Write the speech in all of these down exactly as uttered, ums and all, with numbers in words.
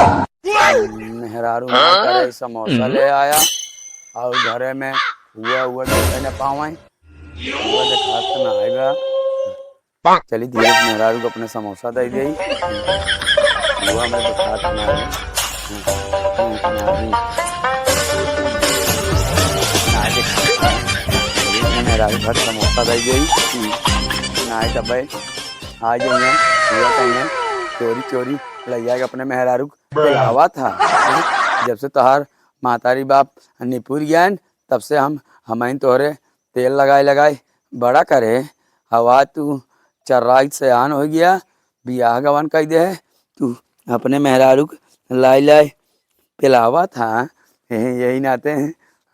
मेहरारू मार करे समोसा ले आया और घरे में हुआ हुआ देखे न पावे। हुआ देखात ना आएगा। चली धीरे से मेहरारू को अपने समोसा दे दे। हुआ हमें देखात ना आए। ना देखात ना आए। मेहरारू घर समोसा दे दे। ना आए तब आ जाइए। हुआ कहीं चोरी चोरी ले जाएगा अपने मेहरारू को। पिलावा था। जब से तोहार मातारी बाप निपुर गयन, तब से हम, हमइन तोहरे तेल लगाए लगाए बड़ा करे। हवा तू चर्राई सयान हो गया, बियाह गवन कई दे है, तू अपने मेहरारू के लाई लाई पिलावा था। यही, यही नाते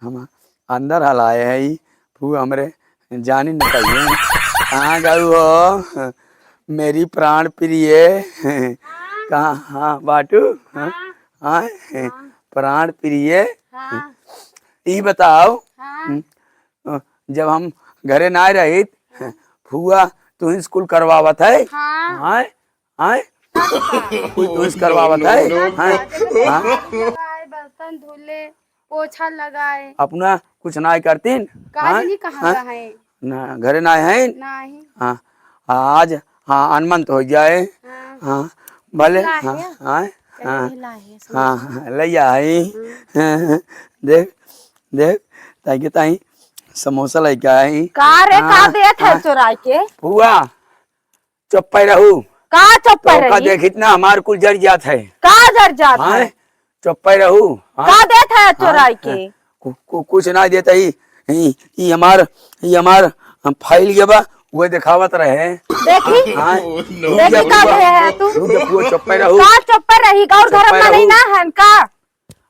हम अंदर हलाए है, ई फू हमरे जानी न पाइए। कहाँ गऊ हो मेरी प्राण प्रिय? कहाँ, हाँ, बाटू? हाँ? हाँ? प्राण प्रिय? हाँ। ई बताओ, हाँ। हम्म, अ, जब हम घरे ना रहित, फुआ तू ही स्कूल करवावत है? हाँ। हाँ? हाँ? कुछ तू ही करवावत है? हाँ? हाँ? लगाए, बर्तन धुले, पोछा लगाए। अपना कुछ ना करतीन? काज हाँ? नहीं कहाँ हाँ? का है? ना, घरे ना है? नहीं। हाँ, आज, हाँ, अनमन तो हो जाए। हाँ। हाँ, भले, हाँ, हाँ, हाँ, हाँ, हाँ, ले आई। हम्म। देख, देख, ताई के ताई समोसा लेके आई। का रे, का हाँ, देत है हाँ। चोराई के? फुआ, चुप्पे रहू। का चुप्पे तो का रही? देखित ना, हमार कुल जर जात है। का जर जात हाँ? है? चुप्पे रहू। हाँ? का देत है हाँ? चोराई के? कु-, कु-, कुछ ना देत है। ई, ई, ई हमार, ई हमार, हम फाइल ये बा, वो दिखावत रहे। देखी? हाँ? रुक देखी जा, का फुआ। दे है तू? रुक जा, फुआ, चुप्पे रहू। का चुप्पे रही? गौर धर्म चुप्पे में नहीं रहू। ना है का?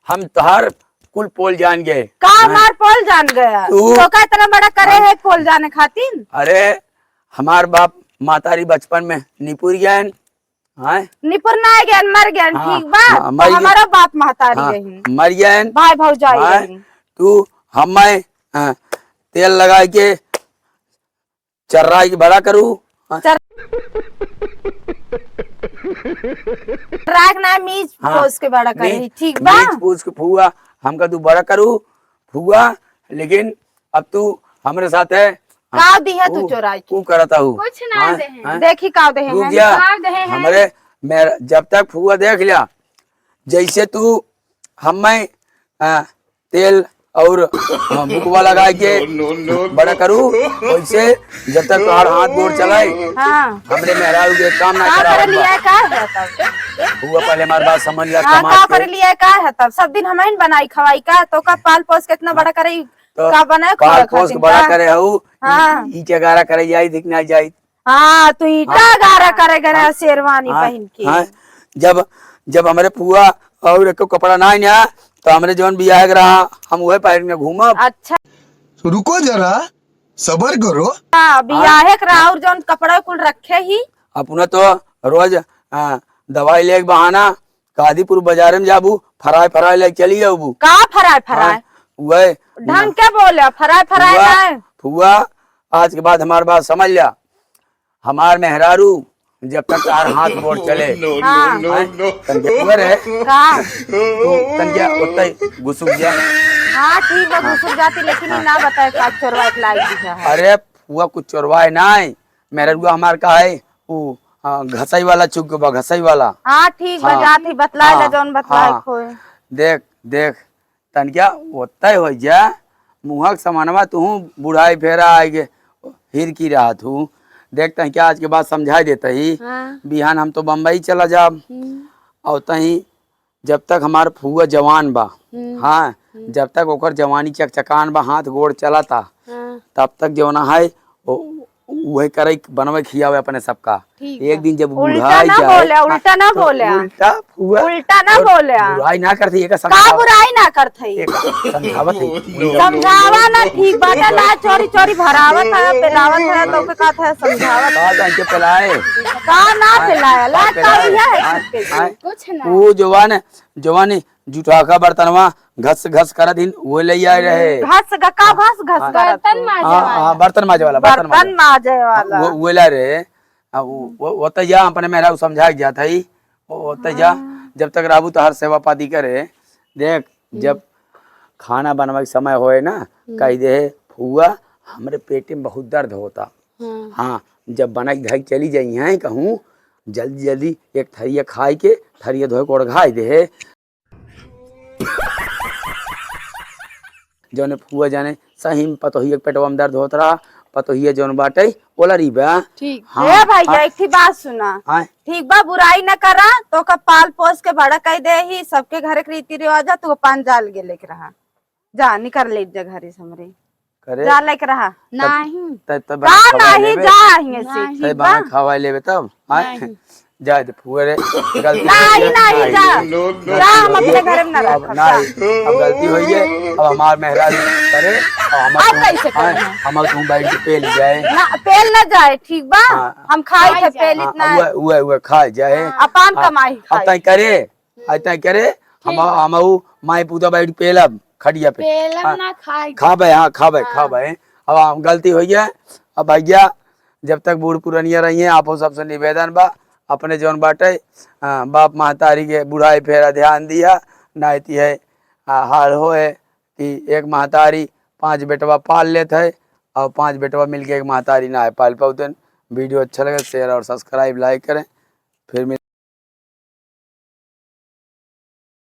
हम तोहार कुल पोल जान गए। का हाँ? हमार पोल जान गया? तू तो का इतना बड़ा करे हाँ? है पोल जाने खातिर? अरे, हमार बाप मातारी बचपन में निपुर गए हैं। निपुर ना गए, मर गए, हाँ, ठीक बा? हाँ, तो मर गए। हमारा बाप महतारी हाँ, रही। मर गए। भाई भौजाई हाँ, रही। तू हमें, हाँ, तेल लगा के चर्राई के बड़ा करू। हाँ। चर-, राख ना मीज हाँ। पोस के बड़ा करे, मीज, ठीक बा? मीज पोस के फुआ, हमका तू बड़ा करू, फुआ, लेकिन अब तू हमरे साथ है। का दिहा तू ऊ, चोराई के? ऊ करता हूँ। कुछ ना हाँ, दे हैं। हाँ। देखी का दे हैं। रुक जा। का दे हैं। हमरे, मेरा, जब तक फुआ देख लिया, जैसे तू हमें, आ, तेल और, आ, बुकवा लगा के no, no, no, no। बड़ा करू, वैसे जब तक तोहार हाथ गोड़ चलाए, हाँ। हमरे मेहरारू के काम ना का करावत कर लिया बा। है, का है तब? फुआ पहले हमार बात समझ लिया, हाँ, कमात का के। कर लिया है, का है तब? सब दिन हमइन बनाई खवाई का, तो का पाल पोस के इतना बड़ा करे, तो का बनाए पाल खवाए पोस के खातिर बड़ा का? करे हऊ, हाँ। ई, ई के गारा करे जाई, दिख ना जाई। हाँ, तू ईटा हाँ। गारा करे गए रहा हाँ। शेरवानी हाँ। पहन के। हाँ। जब, जब हमरे फुआ और एको कपड़ा ना आइना, तो हमरे जौन बियाह के रहा, हम उहे पहन के घूमब। अच्छा। रुको जरा, सबर करो। हाँ, बियाहे के रहा और जौन कपड़ा कुल रखे ही। अपना तो रोज, आ, दवाई लेके बहाना, कादीपुर बाजारे में जाबू, फराय फराय लेके चली जाबू। का फराय फराय? हाँ, उहे। ढंग के बोले, फराय फराय फुआ, ना। फुआ, आज के बाद हमार बात समझ लिया। हमार मेहरारू, जब तक तार हाथ गोड़ चले। No, no, हाँ। no, हैं? no। तन के उहे रहे। का? तू तन के ओतई घुसुक जा। हाँ, ठीक बा, हाँ। घुसुक जाती, लेकिन हाँ। ई ना बताए का चोरवा के लाग दिया है। अरे, फुआ कुछ चोरवाए नाई। मेहरारू हमार का है? ऊ, हाँ, घसई वाला चुक बा, घसई वाला। हाँ, ठीक बा, हाँ। जात ही बतलाए ला हाँ, जौन बतलाए हाँ। खोए। देख, देख, तनक्या ओतई होइ जा, मुँहक समानवा तुहूँ बुढ़ाई फेरा आइगे हिरकी रहत हूँ। देख, तनक्या आज के बाद समझाई देत ही, हाँ। बिहान हम तो बम्बई चला जाब। हम्म। और तहीं जब तक हमार फुआ जवान बा, हम्म, हाँ, हम्म। जब तक ओकर जवानी चकचकान बा, हाथ गोड़ चलता, हाँ। तब तक जौन है, ओ, उहे करे, बनवे, खियावे अपने सबका। ठीक एक बा। दिन जब उल्टा बुढ़ाई ना जाए, बोले, हाँ, उल्टा ना तो बोले। उल्टा फुआ, उल्टा ना और बोले। बुराई ना करते, एका का समझावत, बुराई ना करते? एका समझावत है। समझावा ना, ठीक बात है, ना चोरी चोरी भरावत है, पिलावत है, तो के कहत है समझावत। का जान के पिलाए? का ना हाँ, पिलाए? ला, हाँ, का पिलाए। यह है हाँ, चुप के? हाँ। कुछ ना। वो जवान, जवान जुठाका बर्तनवा घस घस करत हिन, वो ले आए रहे। घस ग-, का हाँ, घस घस हाँ। करत बर्तन हो? माजे हाँ, वाला। हाँ, बर्तन माजे वाला, बर्तन बर्तन माजे। माजे वाला। वो, वो ले रहे। हाँ, वो, वो, वो तो जा अपने मेहरारू समझा के जात है, वो, वो तो जा। हाँ। जब तक रहबू तोहार सेवा पाती करे। देख, हम्म। जब खाना बनवाए के समय होए ना, हम्म। कहि दे, "फुआ, हमरे पेटे में बहुत दर्द होता।" हाँ। हाँ, जब बनाई धई चली जाई हैं कहूँ, जल्दी जल्दी एक थरिया खाई के, थरिया धोए के ओढ़ाई दे। जौने फुआ जाने सही में पतोहिया के पेटवा में दर्द होत रहा, पतोहिया जौन बाटे, ओला री बा। ठीक। हाँ, ए भैया, हाँ। एक ठे बात सुना। हाँ। ठीक बा, बुराई न करा, तोका पाल पोस के बड़ा कइ देही, सबके घरे के रीति रिवाज है, तू पान जाल के लेके रहा। जा, निकर ले जा घरे से हमरे। करे? जा लेके रहा। तब, नहीं। तब, तब का बना खवाए नहीं लेबे। जा हियाँ से, नहीं। ठीक तब बा? बना खवाए लेबे तब, हाँ? नहीं। जाए दे फुआ रे, गलती नहीं, हो गई। नहीं, नहीं। जा। No, no, जा, हम no। अपने घर में ना अब रखब, नहीं, जा। अब गलती हो गई, अब हमार मेहरारू करे, अब हम अब तू, कैसे हाँ, करना? हम तू बैठ के पेल जाए। ना, पेल ना जाए, ठीक बा? हाँ। हम खाई थे, पेल हाँ, इतना उहे, उहे, उहे खा जाए। हाँ, अपन हाँ, कमाई अब खाई। तय करे, आज तय करे, हम, ठीक। हम ऊ माई पूता बैठ पेलब खटिया पे। पेलब हाँ, ना, खाई। खाबे, हाँ, खाबे, हाँ। खाबे। अब हम गलती हो गया। अब भैया, जब तक बूढ़ पुरनिया रही हैं, आपो सबसे निवेदन बा, अपने जौन बाटे, आ, बाप महतारी के बुढ़ाई फेरा ध्यान दिया, नाहीं त है, आ, हाल होए कि एक महतारी पाँच बेटवा पाल लेत है और पाँच बेटवा मिलके एक महतारी ना है पाल पाउतन। वीडियो अच्छा लगे, share और subscribe, like करें। फिर मिल-